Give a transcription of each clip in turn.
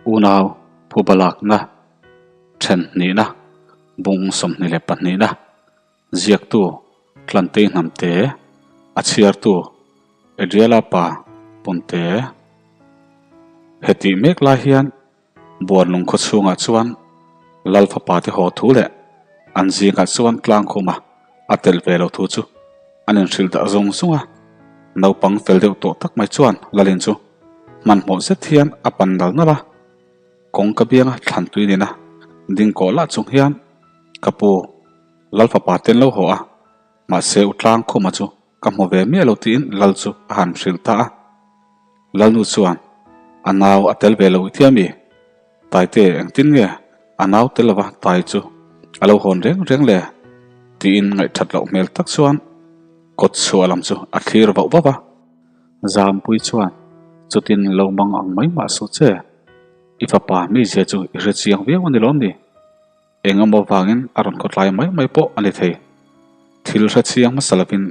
Unau phuba lakna then hnihna bung 22 na ziaktu Tlantei Hnamte a chhiartu Adriela pa Punte Hetih mek lai hian Buanlung khaw chhungah chuan Lal fapa te haw thu leh an zingah chuan tlangkhuma a tel ve lo thu chu an inhrilh dah zung zung a. Naupang fel deuh tawh tak mai chuan Lalin chu hmanhmawh zet hian a pan nal nal a. Kawngka bianga thlan tui nena ding kawh lah chung hian ka pu Lal fapa te an lo haw a, mahse u tlangkhuma chu Ka hmu ve miah lo tiin Lal chu a han hrilh ta a. Lalnu chuan, A nau a tel ve lo i tia mi? Taite engtin nge a nau tel lova tai chu a lo hawn reng reng le? tiin ngaihthat loh hmel tak chuan kawt chhuah lam chu a thlir vauh vauh a. Zampui chuan, Chutin lo mang ang mai mah suh che, i fapa mizia chu i hre chiang viau a ni lawm ni? Eng emaw vangin a rawn khawtlai mai mai pawh a ni thei. Thil hre chiang hmasa lovin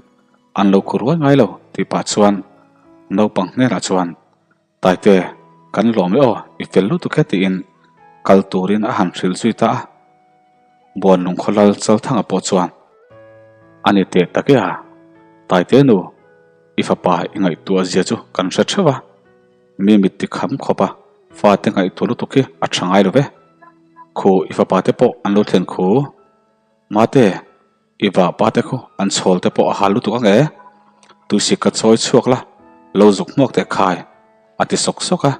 an lo khur ruai ngai lo tih pah chuan naupang hnenah chuan, Taite, kan lawm e aw, i fel lutuk e tiin kal turin a han hrilh zui ta a. Buanlung khawlal Chalthanga pawh chuan, A ni teh tak e a, Taite nu, i fapa i ngaihtuah zia chu kan hre theuh a. Mi mit ti kham khawp a, fate ngaihtuah lutuk hi a tha ngai lo ve. Khu i fapa te pawh an lo thlen khu. Mate, i vahpa te khu an chhawl te pawh a hal lutuk ang e. Tuisik ka chawi chhuak la, lo zuk hmuak teh khai, a ti sawk sawk a.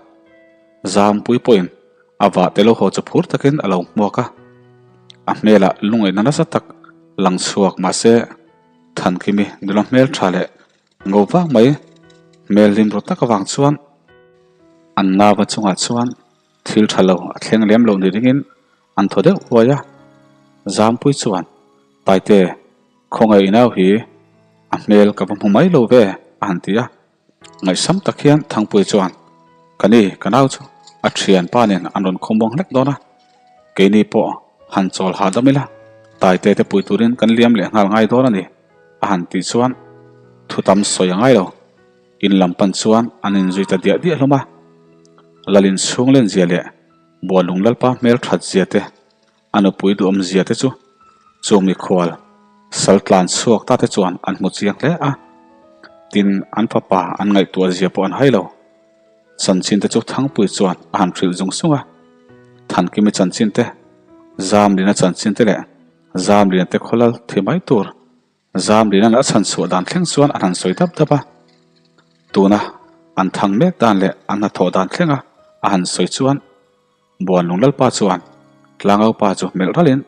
Zampui pawhin a vah te lo haw chu phur takin a lo hmuak a. A hmelah lungaihna nasa tak lang chhuak mahse Thankimi nula hmel tha leh Ngo vang mai, hmel hlim ru tak avang chuan an nava chungah chuan thil tha lo a thleng lem lo ni ringin an thaw deuh huai a. Zampui chuan, Taite, khawngaih inau hi a hmel ka va hmu mai lo ve, a han ti a. Ngaihsam tak hian Thangpui chuan, Ka ni, ka nau chu a thianpa nen an rawn khawmuang hlek dawn a, keini pawh han chawl hahdam ila, Taite te pui turin kan liam leh nghal ngai dawn a ni. A han tih chuan thu tam sawi a ngai lo. In lam pan chuan an inzui ta diah diah hlawm a. Lalin chhung len zia leh Bualung Lalpa hmel that zia te, a nupui duhawm zia te chu chung mikhual sal tlan chhuak ta te chuan an hmu chiang hle a. Tin, an fapa an ngaihtuah zia pawh an hai lo. Chanchin te chu Thangpui chuan a han hrilh zung zung a. Thankimi chanchin te, Zamlina chanchin te leh Zamlian te khawlal thi mai tur Zamlian a chhan chhuah dan thleng chuan an han sawi dap dap a. Tuna an thang mek dan leh an hnathawh dan thlenga a han sawi chuan Buanlung Lalpa chuan Tlangaupa chu melh ralin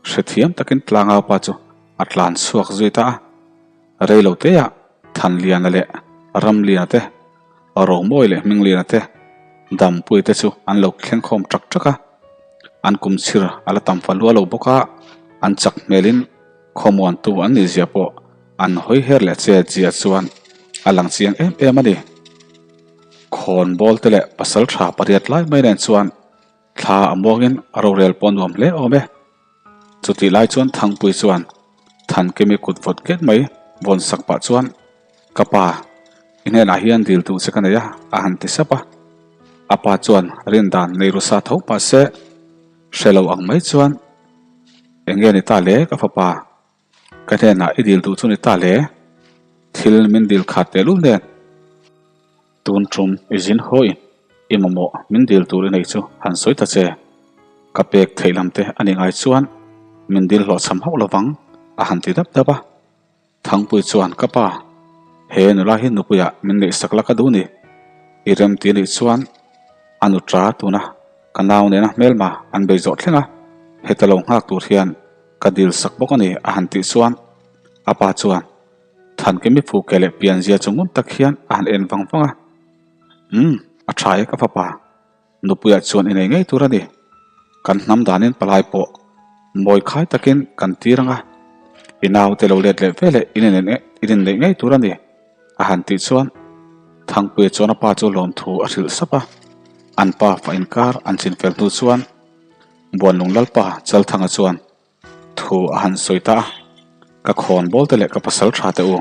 hrethiam takin Tlangaupa chu a tlan chhuak zui ta a. Reilo teah Thanliana leh Ramliana te, Romawi leh Hmingliana te, Dampuii te chu an lo thleng khawm ṭak ṭak a. An kum chhir a la tam fa lua lo bawk a, an chak hmelin khawmuantu an nih zia pawh an hawi her leh che zia chuan a lang chiang em em a ni. Khawnbawl te leh pasal tha pariat lai mai nen chuan thla a muangin a rorel pawh a nuam hle awm e. Chutih lai chuan Thangpui chuan Thankimi kut vawt ket mai vawn sak pah chuan, Ka pa, i hnenah hian dil duh che ka nei a, a han ti sap a. A pa chuan rindan nei ru sa tho pah se, hre lo ang mai chuan, Eng nge ni ta le ka fapa? Ka hnenah i dil duh chu ni ta le? Thil min dil khat tehlul nen. Tun tum i zin hawiin i mamawh min dil tur i nei chu han sawi ta che. Ka pek theih lam te a ni ngai chuan min dil hlawhchham hauh lovang a han ti dap dap a. Thangpui chuan ka pa, he nula hi nupuiah min neihsak la ka duh ni. I rem ti anih chuan a nu ta tuna ka nau nena hmelma an bei zawh thleng a, heta lo nghak tur hian ka dil sak bawk a ni a han tih chuan a pa chuan Thankimi phu ke leh pianzia chu ngun tak hian a han en vang vang a. Umm, a tha e ka fapa. Nupuiah chuan i nei ngei tur a ni. Kan hnam danin palai pawh mawi khai takin kan tir ang a. I naute lo let leh veleh in inneih ngei tur a ni, a han tih chuan Thangpuia chuan a pa chu lawmthu a hrilh sap a. An pa fa inkar an chinfel hnu chuan Buanlung Lalpa Chalthanga chuan Thu a han sawi ta a, Ka khawn bawl te leh ka pasal tha te u,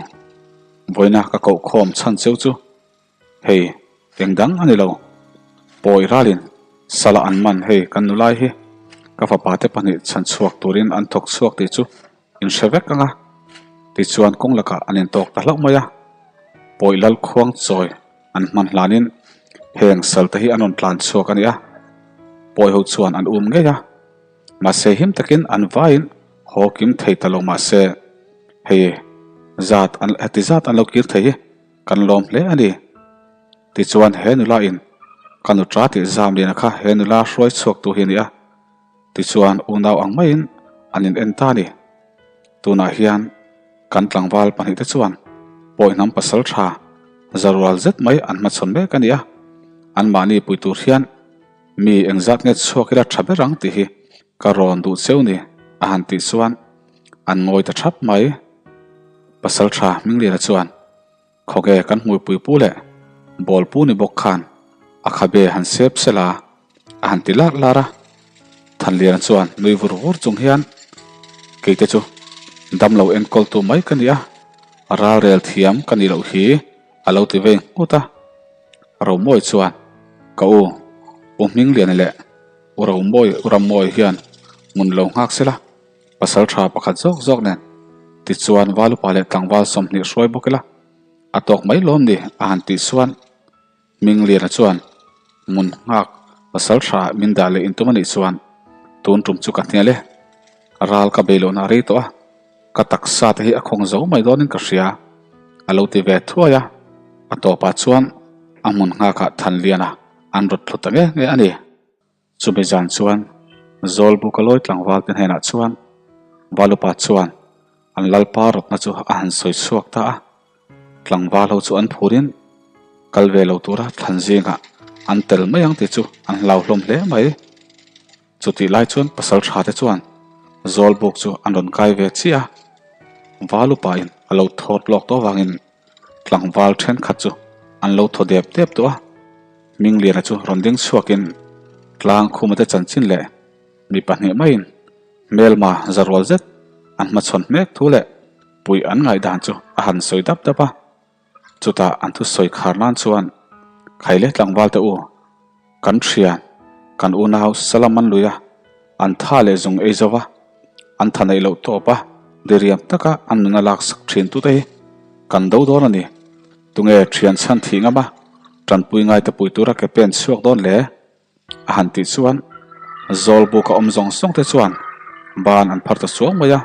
vawiina ka koh khawm chhan cheu chu hei eng dang a ni lo. Pawi ralin Sala an man hei kan nulai hi ka fapa te pahnih chhan chhuak turin an thawk chhuak tih chu in hre vek ang a, tichuan kawng lakah an intawk ta hlauh mai a. Pawih lal khuang chawi an hman hlanin heng sal te hi an rawn tlan chhuak a ni a, pawi ho chuan an um ngei a, mahse him takin an vaiin haw kim thei ta lo mahse hei zat an heti zat an lo kir thei hi kan lawm hle a ni. Tichuan he nula in ka nutra tih zam liana kha he nula hruai chhuak tu hi a ni a. Tichuan unau ang maiin an in en ta a ni. Tunah hian kan tlangval pahnihte chuan pawihnam pasal tha zarual zet mai an hmachhawn mek a ni a. Anmahni pui tur hian mi engzat nge chhuak ila tha ber ang tih hi ka rawn duh cheu ni a han tih chuan an ngawi ta thap mai. Pasal tha Hmingliana chuan. Khawge kan hmuipui pu leh ball pu ni bawk khan a khabe han sep sel a, a han ti lar lar a. Thanliana chuan nui vur vur chung hian, Keite chu damlo enkawltu mai ka ni a, ralrel thiam ka nih loh hi a lo ti vei nghut a. Romawi chuan, Ka u, U Hmingliana leh U Romawi, U Rammawi hian hmun lo nghak sela, Pasal tha pakhat zawk zawk nen tichuan Valupa leh tlangval 20 hruai bawk ila a tawk mai lawm ni a han tih chuan Hmingliana chuan mun nghak pasal tha min dah leh intum anih chuan tun tum chu ka hnial e, ral ka bei lohna a rei tawh a, ka taksa te hi a khawng zo mai dawnin ka hria a lo ti ve thuai a, a tawpah chuan a hmun nghakah Thanliana an rawt thlu ta nge nge a ni. Chumi zan chuan Zawlbuka lawi tlangval te hnenah chuan Valupa chuan an lalpa rawtna chu a han sawi chhuak ta a, tlangval ho chu an phurin kal ve lo tura thlan zingah an tel mai ang tih chu an hlau hlawm hle mai. Chutih lai chuan pasal tha te chuan Zawlbuk chu an rawn kai ve chiah a, Valupa in a lo thawt lawk tawh avangin Tlangval thenkhat chu an lo thaw dep dep tawh a, Hmingliana chu rawn ding chhuakin tlang khumate chanchin leh mi pahnih maiin hmelma zarual zet an hmachhawn hmek thu leh puih an ngaihdan chu a han sawi dap dap a. Chutah an thusawi khar nan chuan Khaile tlangvalte u, Kan thian, kan unau Salam an lui a, an tha leh zung ei zo va, an tha neih loh tawp a, diriam taka an nun a laksak thin tute hi kan do dawn a ni. Tunge thian chhan thih ngam a, tanpui ngaite pui tura ke pen chhuak dawn le? A han tih chuan Zawlbuk a awm zawng zawng te chuan ban an phar ta suang mai a,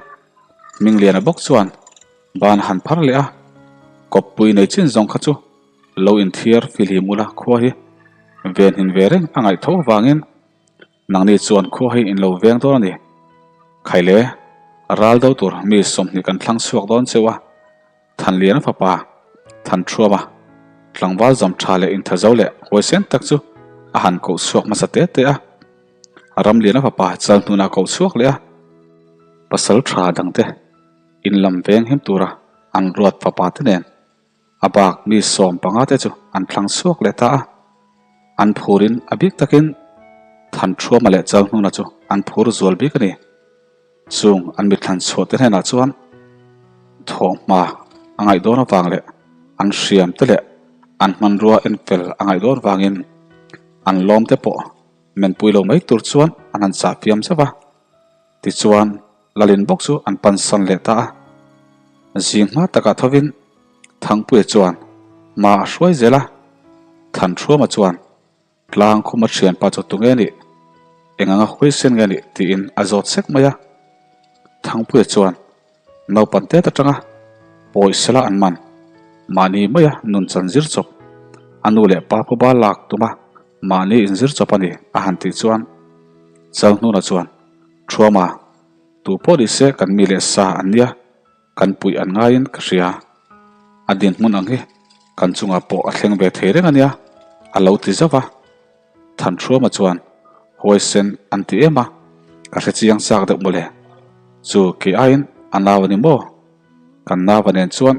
Hmingliana bawk chuan ban a han phar leh a, kawppui nei chin zawng kha chu Lo inthiar fihlim ula khua hi venhin ve reng a ngaih tho avangin nangni chuan khua hi in lo veng dawn a ni. Khaile, ral do tur mi 20 kan thlang chhuak dawn cheu a, Thanliana fapa Thanthuama tlangval zam tha leh inthazo leh huaisen tak chu a han koh chhuak hmasa te te a, Ramliana fapa Chalhnuna koh chhuak leh a, pasal tha dangte in lam veng him tura an ruat fapa te nen A bak mi 15 te chu an thlang chhuak leh ta a, an phurin a bik takin Thanṭhuama leh Chalhnuna chu an phur zual bik a ni. Chung an mithlan chhuah te hnenah chuan thawhhma a ngaih dawn avang leh an hriam te leh an hmanrua enfel a ngaih dawn vangin an lawm te pawh menpui lo mai tur chuan an han chah fiam zauh a. Tichuan Lalin bawk chu an pansan leh ta a. Zing hma takah thovin Thangpuia chuan hma a hruai zel a, Thanṭhuama chuan tlang khuma thianpa chu tunge nih, eng anga huaisen nge nih tiin a zawt sek mai a. Thangpuia chuan naupan tet atanga pawisela an man, mahni maia nun chan zir chawp, a nu leh pa phuba lak tuma mahni inzir chawp a ni a han tih chuan Chalhnuna chuan Thuama, tu pawh ni se kan mi leh sa an nia, kan puih an ngaiin ka hria. A dinhmun ang hi kan chungah pawh a thleng ve thei reng a nia, a lo ti zauh a. Thanṭhuama chuan huaisen an ti em a, ka hre chiang chak deuh mawle. Chu kei aiin a nau a ni maw? Kan nau a nen chuan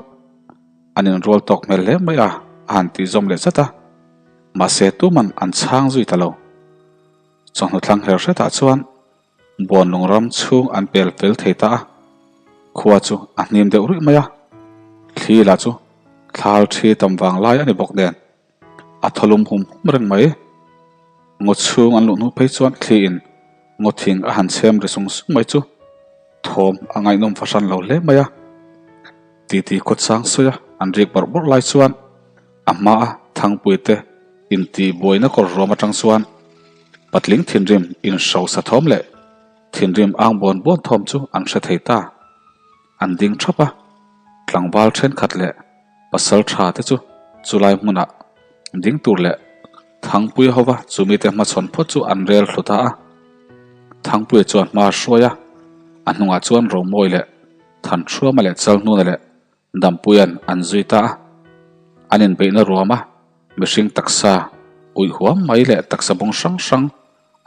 an inrual tawk hmel hle mai a, a han tih zawm leh zat a. Mahse tuman an chhang zui ta lo. Chawhnu thlang her hretah chuan Buanlung ram chhung an pel fel thei ta a, khua chu a hnim deuh ruih mai a, thli lah chu thlal thi tam vang lai a ni bawk nen a thaw lum hum hum reng mai. Ngaw chhung an luh hnu phei chuan thliin ngaw thing a han chhem ri sung sung mai chu thawm a ngaihnawm fahran lo hle mai a. Titi khawchang sawi a an rik bawrh bawrh lai chuan a hmaa Thangpui te intih buaina kawr ruam atang chuan patling thinrim inhrosa thawm leh thinrim ang buan buan thawm chu an hre thei ta. An ding thap a, tlangval thenkhat leh pasal tha te chu chulai hmunah ding tur leh Thangpuia hova chumite hmachhawn phawt chu an rel thlu ta a. Thangpuia chuan hma a hruai a, a hnungah chuan Romawi leh Thanhruama leh Chalhnuna leh Dampuia'n an zui ta a. An inbeihna ruam a, mihring taksa uih huam mai leh taksa bung hrang hrang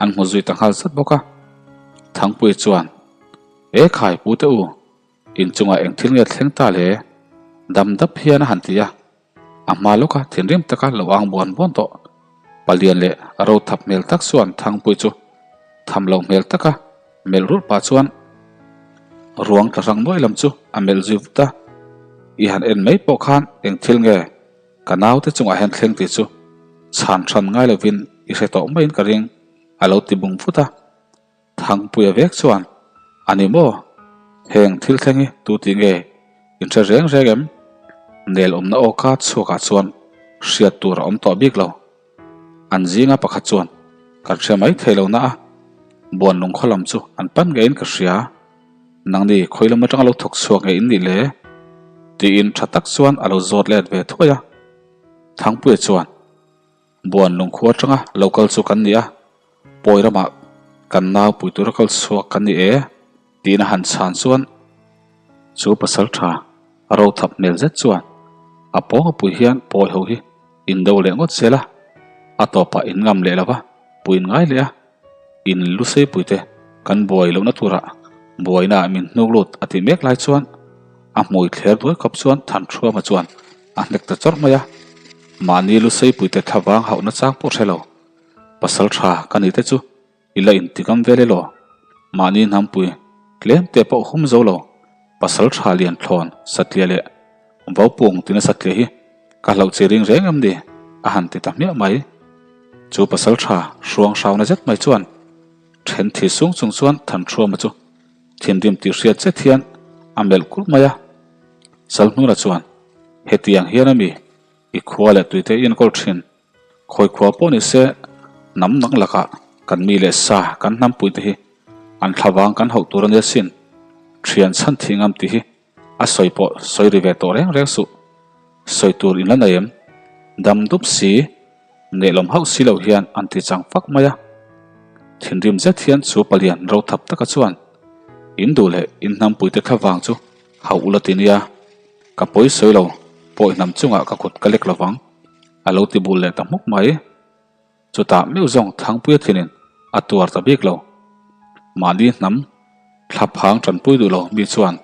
an hmu zui ta nghal zat bawk a. Thangpuia chuan, E khai pute u, inchungah eng thil nge thleng ta le? Dam dap hian a han ti a. A hma lawka thinrim taka lo ang buan buan tawh. Palian leh ro thap hmel tak chuan Thangpui chu tham lo hmel taka melh rulh pah chuan ruang tla hrang nuai lam chu a melh zui vut a. I han en mai pawh khan eng thil nge ka naute chungah hian thleng tih chu chhan hran ngai lovin i hre tawh maiin ka ring a lo ti bung vut a. Thangpuia vek chuan, A ni maw? Heng thil thleng hi tu ti nge in hre reng reng em? Nel awmna aw ka chhuakah chuan hriat tur a awm tawh bik lo. An zinga pakhat chuan, Kan hre mai thei lo na a, Buanlung khaw lam chu an pan ngeiin ka hria. Nangni khawi lam atanga lo thawk chhuak nge in nih le? Tiin tha tak chuan a lo zawt let ve thuai a. Thangpuia chuan, Buan lungkhua atanga lo kal chu kan ni a, pawi ramah kan nau pui tura kal chhuak kan ni e tiin a han chhan chuan chu pasal tha a ro thap hmel zet chuan a pawng a pui hian pawi ho hi in do leh ngawt zel a, a tawpah in ngam leh lo va, puiin ngai leh a. In Luseipuite kan buai lohna turah buainaah min hnuk lut a tih mek lai chuan a hmui thler duai khawp chuan Thanthruama chuan a hnek ta chawrh mai a. Mahni Luseipuite thlavang hauhna chang pawh hre lo. Pasal tha ka ni te chu i la intikam vel elaw? Mahni hnampui tlem te pawh hum zo lo. Pasal tha lian thlawn satliah leh Vaupung tina satliah hi ka hlauh chi ring reng em ni? a han ti ta hmiah mai. Chu pasal tha hruang hrauna zet mai chuan then thi sung chung chuan Thanthruama chu thinrim tih hriat zet hian a melh kulh mai a. Chalhnuna chuan, Hetiang hian a mi i khua leh tuite i enkawl thin Khawi khua pawh ni se, hnam dang lakah kan mi leh sa kan hnampuite hi an thlavang kan hauh tur a nia sin. Thian chhan thih ngam tih hi a sawi pawh sawi ri ve tawh reng reng suh. Sawi tur in la nei em? Dam dup si, nehlawm hauh si lo hian an ti chang fak mai a. Thinrim zet hian chu palian ro thap taka chuan in duh leh in hnampuite thlavang chu hauh ula ti nia. Ka pawi sawi lo, pawi hnam chungah ka kut ka lek lovang. A lo ti bul leh ta hmuk mai. Chutah meuh zawng Thangpuia thinin a tuar ta bik lo. Mahni hnam thla phang tanpui duh lo mi chuan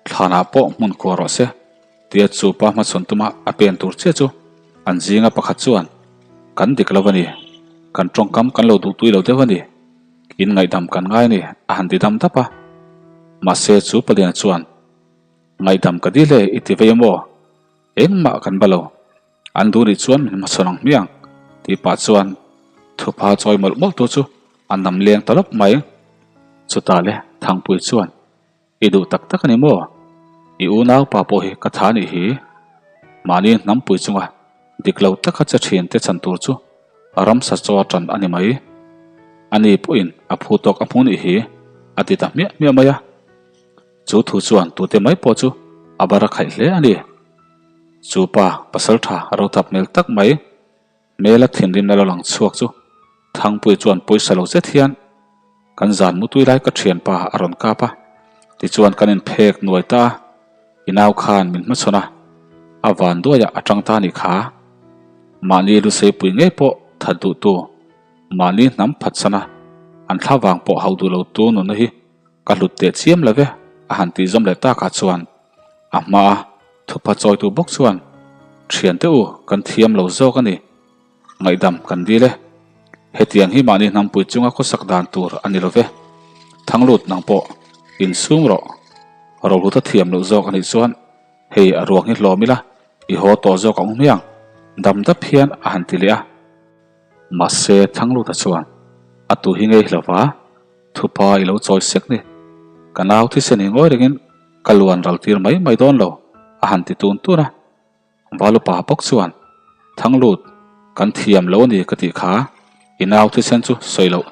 thlanah pawh hmun khuar rawh se tia chu pa hmachhawn tuma a pen tur chiah chu an zinga pakhat chuan kan dik lo a ni, kan tawngkam kan lo duhtui lo deuh a ni, in ngaihdam kan ngai a ni a han ti dam dap a. Mahse chu Paliana chuan ngaihdam ka dil e i ti vei a maw? Engmah kan ba lo. An duh nih chuan min hmachhawn ang hmiang tih pah chuan thupha chawi mawlh mawlh tu chu a nam leng ta lawp mai. Chutah le Thangpui chuan, I duh tak tak a ni maw? I unau pa pawh hi ka tha nih hi. Mahni hnampui chunga dik lo taka che thin te chan tur chu ramsa chaw a tan a ni mai. Ani pawhin a phu tawk a hmu nih hi a ti ta hmiah hmiah mai a. Chu thu chuan tute mai pawh chu a bar a khaih hle a ni. Chu pa pasal tha ro thap hmel tak mai, hmela thinrimna lo lang chhuak chu Thangpui chuan pawisa lo zet hian kan zan mutui lai ka thianpa a rawn kap a, tichuan kan inphek nuai ta a, i nau khan min hmachhawn a, a van duaiah a tang ta a nih kha. Mahni luseipui ngei pawh that duhtu, mahni hnam phatsana an thlavang pawh hauh duh lotu nunna hi Ka hlut teh chiam lo ve, a han tih zawm leh takah chuan a hmaa thupha chawitu bawk chuan, Thiante u, kan thiam lo zawk a ni. Ngaihdam kan dil e. Hetiang hi mahni hnampui chunga khawsak dan tur a ni lo ve. Thanglut nang pawh insum rawh. Rohlut a thiam loh zawk a nih chuan hei a ruang hi hlawm ila i haw tawh zawk ang hmiang, dam dap hian a han ti leh a. Mahse, Thangluta chuan a tu hi ngei hlauh va, thupa i lo chawi sek ni. Ka nau thisen hi ngawi rengin ka luan ral tir mai mai dawn lo, a han ti tun tun a. Valupa bawk chuan, Thanglut, kan thiam lo a ni ka tih kha, i nau thisen chu sawi loh,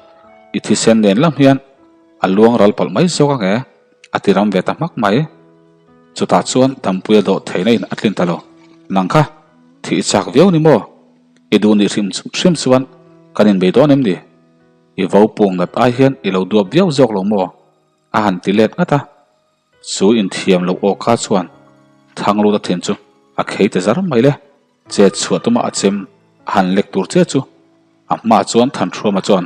i thisen nen lam hian a luang ral palh mai zawk ang e, a ti ram ve ta hmak mai. Chutah chuan Dampuia dawh theihna in a tlin ta lo. Nang kha, thih i chak viau ni maw? I duh nih hrim hrim chuan kan inbei dawn em ni? I vo pung nat ai hian i lo duap viau zawk lo maw? A han ti let ngat a. Chu inthiam loh aw kha chuan Thangluta thin chu a khei ta zar mai le. Chet chhuah tuma a chem a han lek tur che chu a hmaah chuan Thanhruama chuan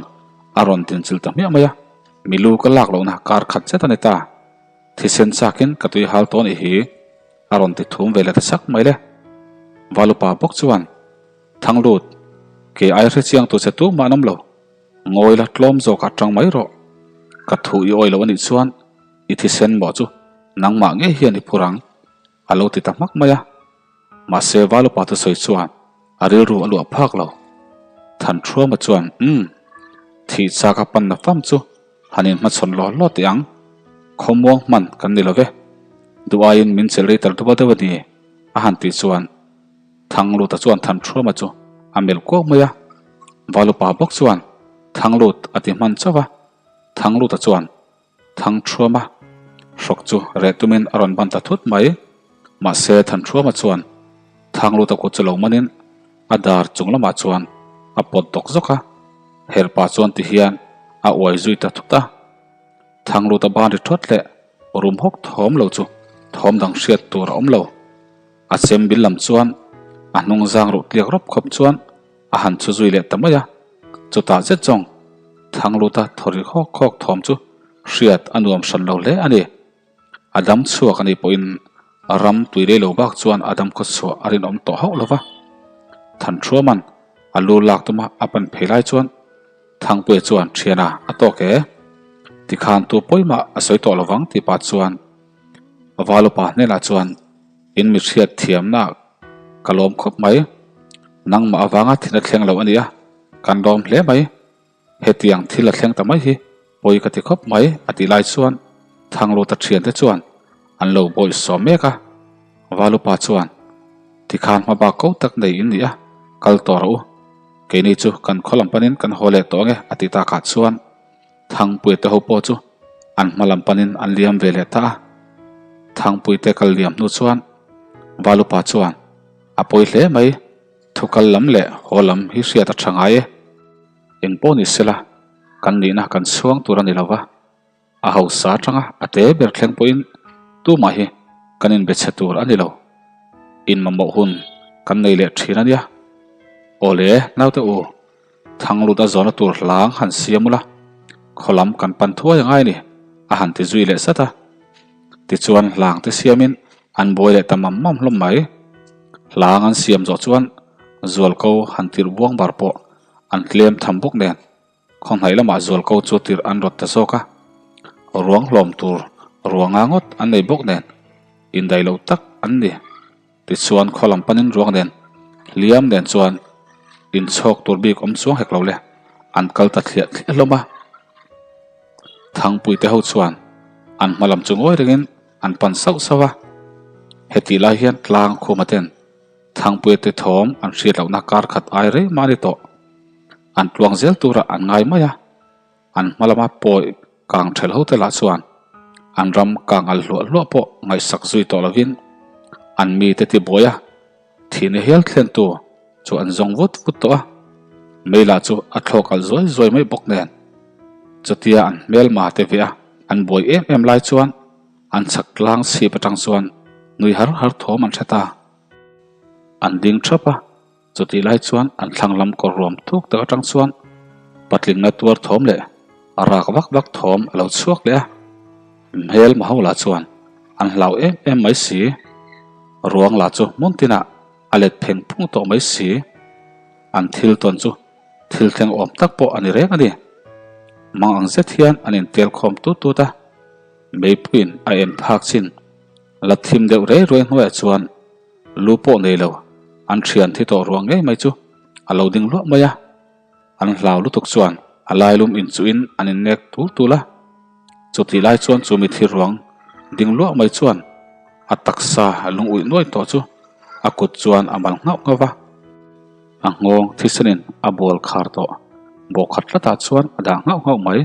a rawn tinchil ta hmiah mai a. Milu ka lak lohna kar khat zet a ni ta. Thisen chakin ka tui hal tawh anih hi a rawn ti thum ve leh ta sak mai le. Valupa bawk chuan, Thanglut, kei ai hre chiang tu che tumah an awm lo. Ngawi la tlawm zawkah tang mai rawh. Ka thu i awi lo anih chuan i thisen mawh chu nangmah ngei hian i phur ang a lo ti ta hmak mai a. Mahse Valupa thusawi chuan a rilru a luah phak lo. Thanṭhuama chuan, Umm, thih chak a panna fam chu han inhmachhawn law law teh ang. Khawmuang hman kan ni lo ve. Duh aiin min chelh rei tal dupa deuh a ni, a han tih chuan Thangluta chuan Thanṭhuama chu a melh kuau mai a. Valupa bawk chuan Thanglut a ti hman chauh a. Thangluta chuan Thangṭhuama hrawk chu reh tumin a rawn ban ta thut mai. Mahse Thanṭhuama chuan Thangluta kut chu lo manin a dar chung lamah chuan a pawt dawk zawk a, herpa chuan ti hian a uai zui ta thut a. Thangluta ban ri thawt leh rum hawk thawm lo chu thawm dang hriat tur a awm lo. A chem bil lam chuan a hnung zang ruh tliak rawp khawp chuan a han chhu zui leh ta mai a, chutah zet zawng Thangluta thaw ri khawk khawk thawm chu hriat a nuam hran lo hle a ni. A dam chhuak a nih pawhin ram tui lei lo bak chuan a dam khaw chhuah a rinawm tawh hauh lo va. Thanṭhuaman a lu lak tuma a pan phei lai chuan Thangpuia chuan Thiana a tawk e, tikhan tu pawimah a sawi tawh lo vang tih pah chuan Valupa hnenah chuan In mi hriat thiamna ka lawm khawp mai. Nangmah avanga thin a thleng lo a nia, kan lawm hle mai. Hetiang thil a thleng ta mai hi pawi ka ti khawp mai a tih lai chuan Thangluta thiante chuan an lo bawih sawm mek a. Valupa chuan, Tikhan hmabak ko tak nei in ni a, kal tawh rawh u. Keini chu kan khaw lam panin kan haw leh tawh ange a ti takah chuan Thangpuia te ho pawh chu an hma lam panin an liam ve leh ta a. Thangpuia te kal liam hnu chuan Valupa chuan, A pawi hle mai, thu kal lam leh haw lam hi hriat a tha ngai e. Eng pawh ni sela, kan nihna kan chhuang tur a ni lo va. A hausa atanga a te ber thleng pawhin tumah hi kan inbe chhe tur a ni lo. In mamawh hun kan nei leh thin a nia. Awle, naute u, Thanglut a zawhna tur hlang han siam ula, khaw lam kan pan thuai angai a ni, a han ti zui leh sat a. Tichuan hlang te siamin an buai leh ta mam mam hlawm mai. Hlang an siam zawh chuan zualko han tirh buang bar pawh an tlem tham bawk nen khawnghnaih lamah zualko chu tirh an rawt ta zawk a. Ruang hlawm tur ruanga ngawt an nei bawk nen indaih lo tak an ni. Tichuan khaw lam panin ruang nen hliam nen chuan inchhawk tur bik awm chuang hek lo le, an kal ta thliah thliah hlawm a. Thangpui te ho chuan an hma lam chu ngawi rengin an pan sauh sauh a. Hetih lai hian tlang khuma ten Thangpuia te thawm an hriat lohna kar khat ai rei mah a ni tawh. An tluang zel turah an ngai mai a. An hma lama pawi kang ṭhelh ho te lah chuan an ram kang al hluah hluah pawh ngaihsak zui tawh lovin an mite tibuai a, thihna hial thlentu chu an zawng vut vut tawh a, mei lah chu a thlawk alh zuai zuai mai bawk nen. Chutia an hmelma te ve a an buai em em lai chuan an chhak tlang chhip atang chuan nui har har thawm an hre ta. An ding thap a. Chutih lai chuan an thlang lam kawr ruam thuk tak atang chuan patlingna tuar thawm leh a rak vak vak thawm a lo chhuak leh a. Hmel maho lah chuan an hlau em em mai si. Ruang lah chu hmun tinah a let pheng phung tawh mai si. An thil tawn chu thil thleng awm tak pawh a ni reng a ni. Mang ang zet hian an intel khawm tut tut a. Meipuiin a en phak chin la thim deuh rei ruai hnuaiah chuan Lu pawh nei lo, an thian thi tawh ruang ngei mai chu a lo ding luah mai a. An hlau lutuk chuan a lailum inchuhin an innek tul tul a. Chutih lai chuan chu mithi ruang ding luah mai chuan a taksa lung uih nuai tawh chu a kut chuan a mal nghauh nghauh va. A nghawng thisenin a bual khar tawh bawhkhat tlatah chuan a dah nghauh nghauh mai.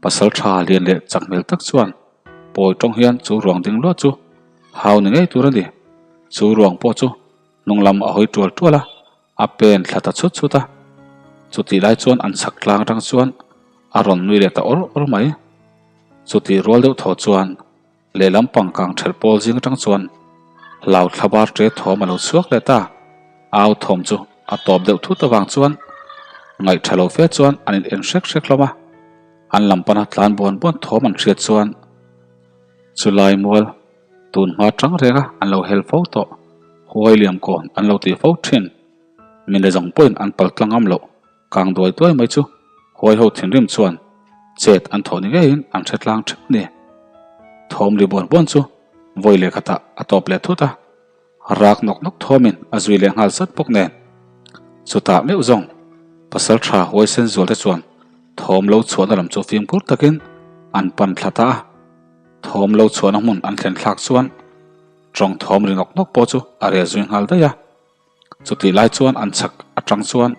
Pasal tha lian leh chak hmel tak chuan pawi tawng hian chu ruang ding luah chu hau ni ngei tur a ni. Chu ruang pawh chu hnung lam a hawi tual tual a, a pen thla ta chhut chhut a. Chutih lai chuan an chhak tlang atang chuan a rawn nui leh ta awr awr mai. Chutih rual deuh thaw chuan lehlam pang kang thelh pawl zing atang chuan hlau thla bar ṭe thawm a lo chhuak leh ta. Au thawm chu a tawp deuh thut avang chuan ngaih tha lo fe chuan an in en hrek hrek hlawm a. An lam pana tlan buan buan thawm an hriat chuan chulai mual Tun hma tang renga an lo hel fo tawh, huai liam kawn an lo tih fo thin. Mi le zawng pawhin an pal tlang ngam loh, kang duai duai mai chu huai ho thinrim chuan chet an thawh ni ngeiin an hre tlang theuh a ni. Thawm ri buan buan chu vawi leh khatah a tawp leh thut a, rak nawk nawk thawmin a zui leh nghal zat bawk nen. Chutah meuh zawng pasal tha huaisen zual te chuan thawm lo chhuahna lam chu fimkhur takin an pan thla ta a. Thawm lo chhuahna hmun an thlen thlak chuan tawng thawm ri nawk nawk pawh chu a reh zui nghal daih a. Chutih lai chuan an chhak atang chuan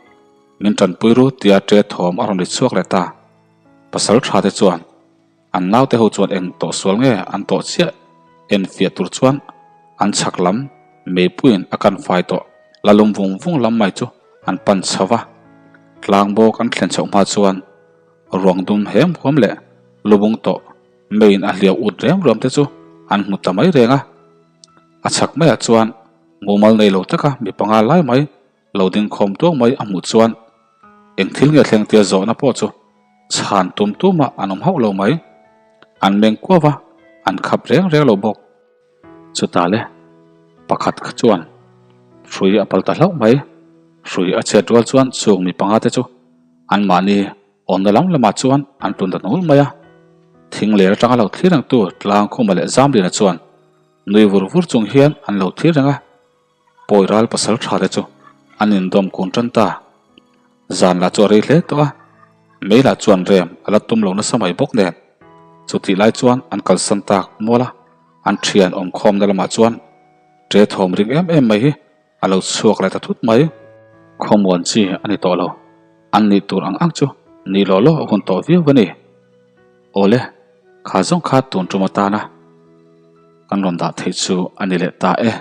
min tanpui ru tia ṭe thawm a rawn ri chhuak leh ta. Pasal tha te chuan an naute ho chuan eng tawh sual nge an tawh chiah en fiah tur chuan an chhak lam meipuiin a kan fai tawh la lum vung vung lam mai chu an pan chho va. Tlang bawk an thlen chhoh hma chuan ruang dum hem huam leh lubung tawh Meiin a hliau ut rem ruam te chu an hmu ta mai reng a. A chhak maiah chuan mumal nei lo taka mi panga lai mai lo ding khawm tuang mai a hmuh chuan eng thil nge thleng tia zawhna pawh chu chhan tum tumah an awm hauh lo mai. An meng kuau va, an khap reng reng lo bawk. Chutah le pakhat kha chuan hrui a pal ta hlauh mai. Hrui a chhiat rual chuan chung mi panga te chu anmahni Awmna lam lamah chuan an tun ta nul mai a, thing ler atanga lo thlir rengtu Tlangkhuma leh Zamliana chuan nui vur vur chung hian an lo thlir reng a, pawi ral pasal tha te chu an indawm kun tan ta. Zan lah chu a rei hle tawh a, mei lah chuan rem a la tum lo nasa mai bawk nen. Chutih lai chuan an kalsan tak mual a, an thian awmkhawmna lamah chuan ṭe thawm ring em em mai hi A lo chhuak leh ta thut mai. Khawmuan chi a ni tawh lo. An nih tur ang ang chu ni law law a hun tawh viau a ni. Awle, kha zawng kha tun tum atana kan rawn dah theih chu a ni leh ta e.